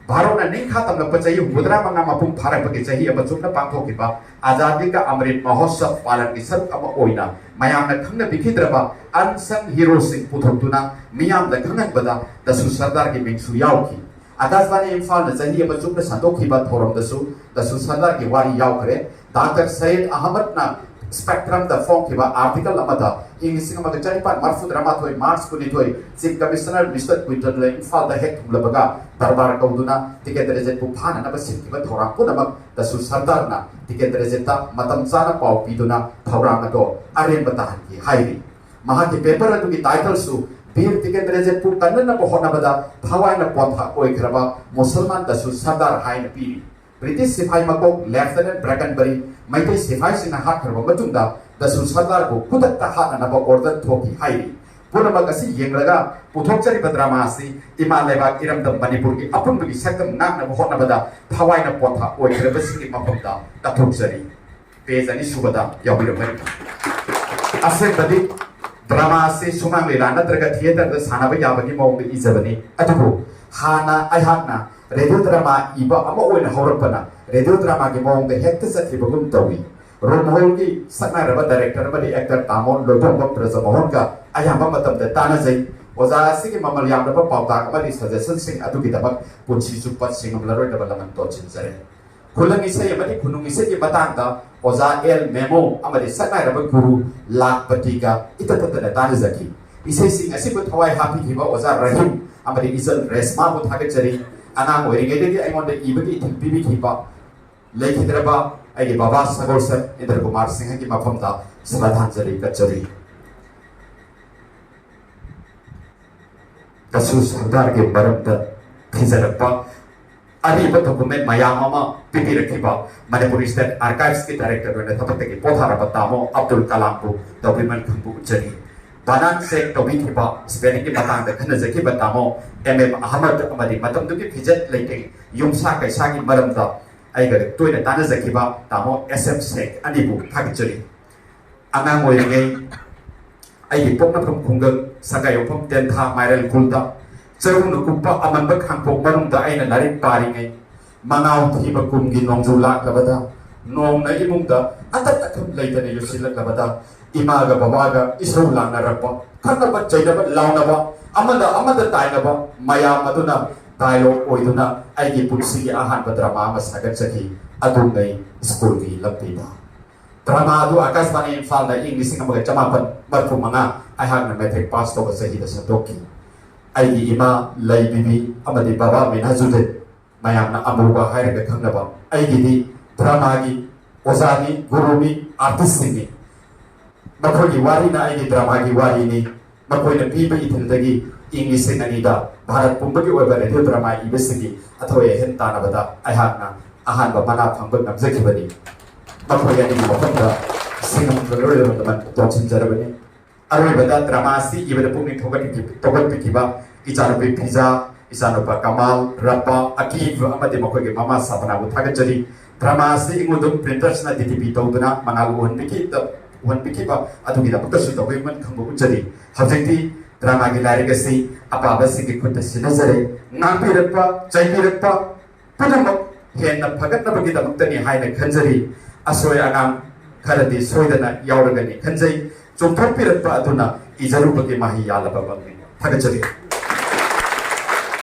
ꯚꯥꯔꯠꯅ ꯅꯤꯡꯈꯥ ꯇꯝꯂꯛꯄ ꯆꯍꯤ ꯍꯨꯝꯐꯨꯇꯔꯥ ꯃꯉꯥ ꯃꯄꯨꯡ ꯐꯥꯔꯛꯄꯒꯤ ꯆꯍꯤ ꯑꯃ ꯆꯨꯞꯅ ꯄꯥꯡꯊꯣꯛꯈꯤꯕ ꯑꯖꯥꯗꯤ ꯀꯥ ꯑꯃ꯭ꯔꯤꯠ ꯃꯍꯣꯠꯁꯕ ꯄꯥꯂꯟꯒꯤ ꯁꯔꯨꯛ ꯑꯃ ꯑꯣꯏꯅ ꯃꯌꯥꯝꯅ ꯈꯪꯅꯕꯤꯈꯤꯗ꯭ꯔꯕ ꯑꯟꯁꯪ ꯍꯤꯔꯣꯁꯤꯡ ꯄꯨꯊꯣꯛꯇꯨꯅ ꯃꯤꯌꯥꯝꯗ ꯈꯪꯍꯟꯕꯗ ꯗꯁꯨ ꯁꯔꯗꯥꯔꯒꯤ ꯃꯤꯡꯁꯨ ꯌꯥꯎꯈꯤ꯫ ꯑꯀꯥꯁꯕꯥꯅꯤ ꯏꯝꯐꯥꯜꯅ ꯆꯍꯤ ꯑꯃ ꯆꯨꯞꯅ ꯁꯟꯗꯣꯛꯈꯤꯕ ꯊꯧꯔꯝꯗꯁꯨ ꯗꯁꯨ ꯁꯔꯗꯥꯔꯒꯤ ꯋꯥꯔꯤ ꯌꯥꯎꯈ꯭ꯔꯦ꯫ ꯗꯥꯛꯇꯔ ꯁꯌꯦꯗ ꯑꯍꯃꯗꯅ ꯁ꯭ꯄꯦꯛꯇ꯭ꯔꯝꯗ ꯐꯣꯡꯈꯤꯕ ꯑꯥꯔꯇꯤꯀꯜ ꯑꯃꯗ ꯏꯪ ꯂꯤꯁꯤꯡ ꯑꯃꯒ ꯆꯅꯤꯄꯥꯟ ꯃꯔꯤꯐꯨꯇꯔꯥ ꯃꯥꯊꯣꯏ ꯃꯥꯔꯆ ꯀꯨꯟꯅꯤꯊꯣꯏ ꯆꯤꯐ ꯀꯃꯤꯁꯅꯔ ꯃꯤꯁꯇꯔ ꯀ꯭ꯋꯤꯟꯇꯟꯅ ꯏꯝꯐꯥꯜꯗ ꯍꯦꯛ ꯊꯨꯡꯂꯕꯒ ꯗꯔꯕꯥꯔ ꯀꯧꯗꯨꯅ ꯇꯤꯀꯦꯟꯗ꯭ꯔꯖꯤꯠꯄꯨ ꯐꯥꯅꯅꯕ ꯁꯤꯟꯈꯤꯕ ꯊꯧꯔꯥꯡ ꯄꯨꯝꯅꯃꯛ ꯗꯁꯨ ꯁꯔꯗꯥꯔꯅ ꯇꯤꯀꯦꯟꯗ꯭ꯔꯖꯤꯠꯇ ꯃꯇꯝ ꯆꯥꯅ ꯄꯥꯎ ꯄꯤꯗꯨꯅ ꯊꯧꯔꯥꯡ ꯑꯗꯣ ꯑꯔꯦꯝꯕ ꯇꯥꯍꯟꯈꯤ ꯍꯥꯏꯔꯤ꯫ ꯃꯍꯥꯛꯀꯤ ꯄꯦꯄꯔ ꯑꯗꯨꯒꯤ ꯇꯥꯏꯇꯜꯁꯨ ꯕꯤꯔ ꯇꯤꯀꯦꯟꯗ꯭ꯔꯖꯤꯠꯄꯨ ꯀꯟꯅꯅꯕ ꯍꯣꯠꯅꯕꯗ ꯊꯋꯥꯏꯅ ꯄꯣꯟꯊꯥ ꯑꯣꯏꯈ꯭ꯔꯕ ꯃꯨꯁꯜꯃꯥꯟ ꯗꯁꯨ ꯁꯔꯗꯥꯔ ꯍꯥꯏꯅ ꯄꯤꯔꯤ꯫ ꯕ꯭ꯔꯤꯇꯤꯁ ꯁꯤꯐꯥꯏ ꯃꯀꯣꯛ ꯂꯦꯐꯇꯤꯅꯦꯟꯠ ꯕ꯭ꯔꯦꯀꯟꯕꯔꯤ ꯃꯩꯇꯩ ꯁꯤꯐꯥꯏꯁꯤꯡꯅ ꯍꯥꯠꯈ꯭ꯔꯕ ꯃꯇꯨꯡꯗ ꯗꯁꯨ ꯁꯔꯗꯥꯔꯕꯨ ꯈꯨꯗꯛꯇ ꯍꯥꯠꯅꯅꯕ ꯑꯣꯔꯗꯔ ꯊꯣꯛꯈꯤ ꯍꯥꯏꯔꯤ꯫ ꯄꯨꯝꯅꯃꯛ ꯑꯁꯤ ꯌꯦꯡꯂꯒ ꯄꯨꯊꯣꯛꯆꯔꯤꯕ ꯗ꯭ꯔꯃꯥ ꯑꯁꯤ ꯏꯃꯥ ꯂꯩꯕꯥꯛ ꯏꯔꯝꯗꯝ ꯃꯅꯤꯄꯨꯔꯒꯤ ꯑꯄꯨꯟꯕꯒꯤ ꯁꯛꯇꯝ ꯉꯥꯛꯅꯕ ꯍꯣꯠꯅꯕꯗ ꯊꯋꯥꯏꯅ ꯄꯣꯟꯊꯥ ꯑꯣꯏꯈ꯭ꯔꯕꯁꯤꯡꯒꯤ ꯃꯐꯝꯗ ꯀꯠꯊꯣꯛꯆꯔꯤ꯫ ꯄꯦꯖ ꯑꯅꯤꯁꯨꯕꯗ ꯌꯥꯎꯕꯤꯔꯝꯒꯅꯤ꯫ ꯑꯁꯦꯡꯕꯗꯤ ꯗ꯭ꯔꯃꯥ ꯑꯁꯤ ꯁꯨꯃꯥꯡ ꯂꯤꯂꯥ ꯅꯠꯇ꯭ꯔꯒ ꯊꯤꯌꯦꯇꯔꯗ ꯁꯥꯟꯅꯕ ꯌꯥꯕꯒꯤ ꯃꯑꯣꯡꯗ ꯏꯖꯕꯅꯤ꯫ ꯑꯗꯨꯕꯨ ꯍꯥꯟꯅ ꯑꯩꯍꯥꯛꯅ ꯔꯦꯗꯤꯑꯣ ꯗ꯭ꯔꯃꯥ ꯏꯕ ꯑꯃ ꯑꯣꯏꯅ ꯍꯧꯔꯛꯄꯅ ꯔꯦꯗꯤꯑꯣ ꯗ꯭ꯔꯃꯥꯒꯤ ꯃꯑꯣꯡꯗ ꯍꯦꯛꯇ ꯆꯠꯈꯤꯕꯒꯨꯝ ꯇꯧꯏ꯫ ꯔꯣꯝꯍꯣꯜꯒꯤ ꯁꯛꯅꯥꯏꯔꯕ ꯗꯥꯏꯔꯦꯛꯇꯔ ꯑꯃꯗꯤ ꯑꯦꯛꯇꯔ ꯇꯥꯃꯣ ꯂꯣꯏꯇꯣꯡꯕꯝ ꯕ꯭ꯔꯖꯃꯣꯍꯟꯒ ꯑꯌꯥꯝꯕ ꯃꯇꯝꯗ ꯇꯥꯟꯅꯖꯩ꯫ ꯑꯣꯖꯥ ꯑꯁꯤꯒꯤ ꯃꯃꯜ ꯌꯥꯝꯂꯕ ꯄꯥꯎꯇꯥꯛ ꯑꯃꯗꯤ ꯁꯖꯦꯁꯟꯁꯤꯡ ꯑꯗꯨꯒꯤꯗꯃꯛ ꯄꯨꯟꯁꯤ ꯆꯨꯞꯄ ꯁꯤꯡꯉꯝꯂꯔꯣꯏꯗꯕ ꯂꯃꯟ ꯇꯣꯟꯁꯤꯟꯖꯔꯤ꯫ ꯈꯨꯂꯪ ꯏꯁꯩ ꯑꯃꯗꯤ ꯈꯨꯅꯨꯡ ꯏꯁꯩꯒꯤ ꯃꯇꯥꯡꯗ ꯑꯣꯖꯥ ꯑꯦꯜ ꯃꯦꯃꯣ ꯑꯃꯗꯤ ꯁꯛꯅꯥꯏꯔꯕ ꯒꯨꯔꯨ ꯂꯥꯈꯄꯇꯤꯒ ꯏꯇꯠ ꯇꯠꯇꯅ ꯇꯥꯟꯅꯖꯈꯤ꯫ ꯏꯁꯩꯁꯤꯡ ꯑꯁꯤꯕꯨ ꯊꯋꯥꯏ ꯍꯥꯞꯄꯤꯈꯤꯕ ꯑꯣꯖꯥ ꯔꯍꯤꯝ ꯑꯃꯗꯤ ꯏꯆꯜ ꯔꯦꯁꯃꯥꯕꯨ ꯊꯥꯒꯠꯆꯔꯤ꯫ ꯑꯉꯥꯡ ꯑꯣꯏꯔꯤꯉꯩꯗꯒꯤ ꯑꯩꯉꯣꯟꯗ ꯏꯕꯒꯤ ꯏꯊꯤꯜ ꯄꯤꯕꯤꯈꯤꯕ ꯂꯩꯈꯤꯗ꯭ꯔꯕ ꯑꯩꯒꯤ ꯕꯕꯥ ꯁꯒꯣꯜꯁꯦ ꯏꯟꯗ꯭ꯔ ꯀꯨꯃꯥꯔ ꯁꯤꯡꯍꯒꯤ ꯃꯐꯝꯗ ꯁ꯭ꯔꯗꯥꯟꯖꯂꯤ ꯀꯠꯆꯔꯤ꯫ ꯗꯁꯨ ꯁꯔꯗꯥꯔꯒꯤ ꯃꯔꯝꯗ ꯊꯤꯖꯔꯛꯄ ꯑꯔꯤꯕ document ꯃꯌꯥꯝ ꯑꯃ ꯄꯤꯕꯤꯔꯛꯈꯤꯕ ꯃꯅꯤꯄꯨꯔ State Archives ꯀꯤ Director ꯑꯣꯏꯅ ꯊꯕꯛꯇꯒꯤ ꯄꯣꯊꯥꯔꯕ ꯇꯥꯃꯣ ꯑꯕꯗꯨꯜ ꯀꯂꯥꯝꯕꯨ ꯇꯧꯕꯤꯃꯜ ꯈꯪꯕ ꯎꯠꯆꯔꯤ꯫ ꯕꯅꯥꯟ check ꯇꯧꯕꯤꯈꯤꯕ, spelling ꯒꯤ ꯃꯇꯥꯡꯗ ꯈꯟꯅꯖꯈꯤꯕ ꯇꯥꯃꯣ ꯑꯦꯝ ꯑꯦꯝ ꯑꯍꯃꯗ ꯑꯃꯗꯤ ꯃꯇꯝꯗꯨꯒꯤ ꯐꯤꯖꯦꯠ ꯂꯩꯇꯦꯡ, ꯌꯨꯝꯁꯥ ꯀꯩꯁꯥꯒꯤ ꯃꯔꯝꯗ ꯑꯩꯒ ꯇꯣꯏꯅ ꯇꯥꯟꯅꯖꯈꯤꯕ ꯇꯥꯃꯣ ꯑꯦꯁ ꯑꯦꯝ ꯁꯦꯛ ꯑꯅꯤꯕꯨ ꯊꯥꯒꯠꯆꯔꯤ꯫ ꯑꯉꯥꯡ ꯑꯣꯏꯔꯤꯉꯩ ꯑꯩꯒꯤ ꯄꯣꯛꯅꯐꯝ ꯈꯨꯡꯒꯪ ꯁꯉꯥꯏꯌꯨꯝꯐꯝ ꯇꯦꯟꯊꯥ ꯃꯥꯏꯔꯦꯜ ꯈꯨꯜꯗ ꯆꯔꯨꯅ ꯀꯨꯞꯄ ꯑꯃꯟꯕ ꯈꯥꯡꯄꯣꯛ ꯃꯅꯨꯡꯗ ꯑꯩꯅ ꯂꯥꯏꯔꯤꯛ ꯄꯥꯔꯤꯉꯩ, ꯃꯉꯥꯎ ꯊꯤꯕ ꯀꯨꯝꯒꯤ ꯅꯣꯡꯖꯨ ꯂꯥꯛꯂꯕꯗ, ꯅꯣꯡꯅ ꯏꯃꯨꯡꯗ ꯑꯇꯠ ꯑꯊꯝ ꯂꯩꯇꯅ ꯌꯨꯁꯤꯜꯂꯛꯂꯕꯗ, ꯏꯃꯥꯒ ꯕꯕꯥꯒ ꯏꯁꯧ ꯂꯥꯡꯅꯔꯛꯄ, ꯈꯠꯅꯕ ꯆꯩꯅꯕ ꯂꯥꯎꯅꯕ, ꯑꯃꯗ ꯑꯃꯗ ꯇꯥꯏꯅꯕ ꯃꯌꯥꯝ ꯑꯗꯨꯅ dialogue ꯑꯣꯏꯗꯨꯅ ꯑꯩꯒꯤ ꯄꯨꯟꯁꯤꯒꯤ ꯑꯍꯥꯟꯕ drama ꯑꯃ ꯁꯥꯒꯠꯆꯈꯤ꯫ ꯑꯗꯨꯉꯩ ꯁ꯭ꯀꯨꯜꯒꯤ ꯂꯝꯕꯤꯗ꯫ Drama ꯑꯗꯨ ꯑꯀꯥꯁꯕꯥꯅꯤ ꯏꯝꯐꯥꯜꯗ ꯏꯪ ꯂꯤꯁꯤꯡ ꯑꯃꯒ ꯆꯃꯥꯄꯟ ꯃꯔꯤꯐꯨ ꯃꯉꯥ ꯑꯩꯍꯥꯛꯅ matric pass ꯇꯧꯕ ꯆꯍꯤꯗ ꯁꯟꯗꯣꯛꯈꯤ꯫ ꯑꯩꯒꯤ ꯏꯃꯥ ꯂꯩꯕꯤꯕꯤ ꯑꯃꯗꯤ ꯕꯕꯥ ꯃꯤꯅꯍꯥꯖꯨꯗꯤꯟ ꯃꯌꯥꯝꯅ ꯑꯃꯨꯕ ꯍꯥꯏꯔꯒ ꯈꯪꯅꯕ ꯑꯩꯒꯤꯗꯤ drama ꯒꯤ ꯑꯣꯖꯥꯅꯤ, ꯒꯨꯔꯨꯅꯤ, artist ꯁꯤꯡꯅꯤ꯫ ꯃꯈꯣꯏꯒꯤ ꯋꯥꯔꯤꯅ ꯑꯩꯒꯤ drama ꯒꯤ ꯋꯥꯔꯤꯅꯤ꯫ ꯃꯈꯣꯏꯅ ꯄꯤꯕ ꯏꯊꯤꯜꯗꯒꯤ ꯏꯪ ꯂꯤꯁꯤꯡ ꯑꯅꯤꯗ ꯚꯥꯔꯠ ꯄꯨꯝꯕꯒꯤ ꯑꯣꯏꯕ radio drama ꯏꯕꯁꯤꯡꯒꯤ ꯑꯊꯣꯏ ꯑꯍꯦꯟ ꯇꯥꯟꯅꯕꯗ ꯑꯩꯍꯥꯛꯅ ꯑꯍꯥꯟꯕ ꯃꯅꯥ ꯐꯪꯕ ꯉꯝꯖꯈꯤꯕꯅꯤ꯫ ꯃꯈꯣꯏ ꯑꯅꯤꯒꯤ ꯃꯐꯝꯗ ꯁꯤꯡꯉꯝ ꯂꯣꯏꯔꯕ ꯇꯣꯟꯁꯤꯟꯖꯔꯕꯅꯤ꯫ ꯑꯔꯣꯏꯕꯗ drama ꯑꯁꯤ ꯏꯕꯗ ꯄꯨꯛꯅꯤꯡ ꯊꯧꯒꯠꯄꯤꯈꯤ-, ꯊꯧꯒꯠꯄꯤꯈꯤꯕ ꯏꯆꯥꯅꯨꯄꯤ ꯐꯤꯖꯥ, ꯏꯆꯥꯅꯨꯄꯥ ꯀꯃꯥꯜ, ꯔꯞꯄ, ꯑꯀꯤꯕ ꯑꯃꯗꯤ ꯃꯈꯣꯏꯒꯤ ꯃꯃꯥ ꯁꯥꯕꯅꯥꯕꯨ ꯊꯥꯒꯠꯆꯔꯤ꯫ Drama ꯑꯁꯤ ꯏꯉꯨꯗꯨꯝ Printers ꯅ D T P ꯇꯧꯗꯨꯅ ꯃꯉꯥꯜ ꯎꯍꯟꯕꯤꯈꯤ-, ꯎꯍꯟꯕꯤꯈꯤꯕ ꯑꯗꯨꯒꯤꯗꯃꯛꯇꯁꯨ ꯇꯧꯕꯤꯃꯜ ꯈꯪꯕ ꯎꯠꯆꯔꯤ꯫ ꯍꯧꯖꯤꯛꯇꯤ drama ꯒꯤ ꯂꯥꯏꯔꯤꯛ ꯑꯁꯤ ꯑꯄꯥꯕꯁꯤꯡꯒꯤ ꯈꯨꯠꯇ ꯁꯤꯟꯅꯖꯔꯦ꯫ ꯉꯥꯡꯕꯤꯔꯛꯄ, ꯆꯩꯕꯤꯔꯛꯄ ꯄꯨꯝꯅꯃꯛ ꯍꯦꯟꯅ ꯐꯒꯠꯅꯕꯒꯤꯗꯃꯛꯇꯅꯤ ꯍꯥꯏꯅ ꯈꯟꯖꯔꯤ꯫ ꯑꯁꯣꯏ ꯑꯉꯥꯝ ꯈꯔꯗꯤ ꯁꯣꯏꯗꯅ ꯌꯥꯎꯔꯒꯅꯤ ꯈꯟꯖꯩ꯫ ꯆꯨꯝꯊꯣꯛꯄꯤꯔꯛꯄ ꯑꯗꯨꯅ ꯏꯖꯔꯨꯕꯒꯤ ꯃꯍꯩ ꯌꯥꯜꯂꯕꯃꯛꯅꯤ꯫ ꯊꯥꯒꯠꯆꯔꯤ꯫